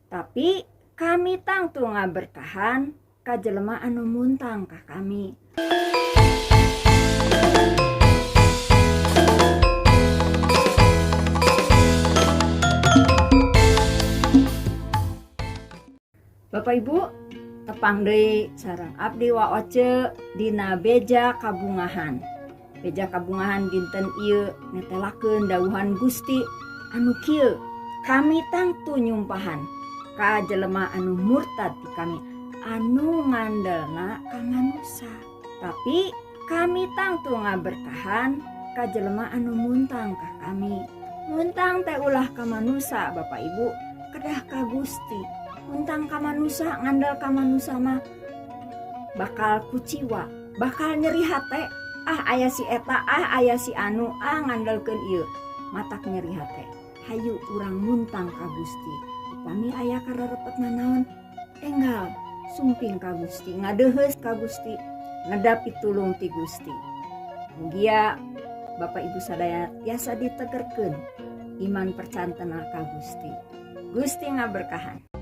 Tapi kami tangtu ngaberkahan ka jelema anu muntang ka kami. Bapak Ibu, tepang deui sareng abdi Wa Oce dina beja kabungahan. Beja kabungahan dinten ieu netelakeun dawuhan Gusti anu kieu, kami tangtu nyumpahan ka jelema anu murtad ti kami anu ngandelna ka manusa. Tapi kami tangtu ngaberkahan ka jelema anu muntang ka kami. Muntang teh ulah ka manusa, Bapak Ibu, kedah ka Gusti. Muntang ka manusa, ngandel ka manusa mah bakal kuciwa, bakal nyeri hate. Ah, aya si eta, ah, aya si anu, ah, ngandelkeun ieu, matak nyeri hate. Hayu urang muntang ka Gusti. Upami aya kararepet nanaon, enggal sumping ka Gusti, ngadeuheus ka Gusti, ngedapi tulung ti Gusti. Mugia Bapak Ibu sadaya tiasa ditegerkeun iman percantena ka Gusti. Gusti ngaberkahan.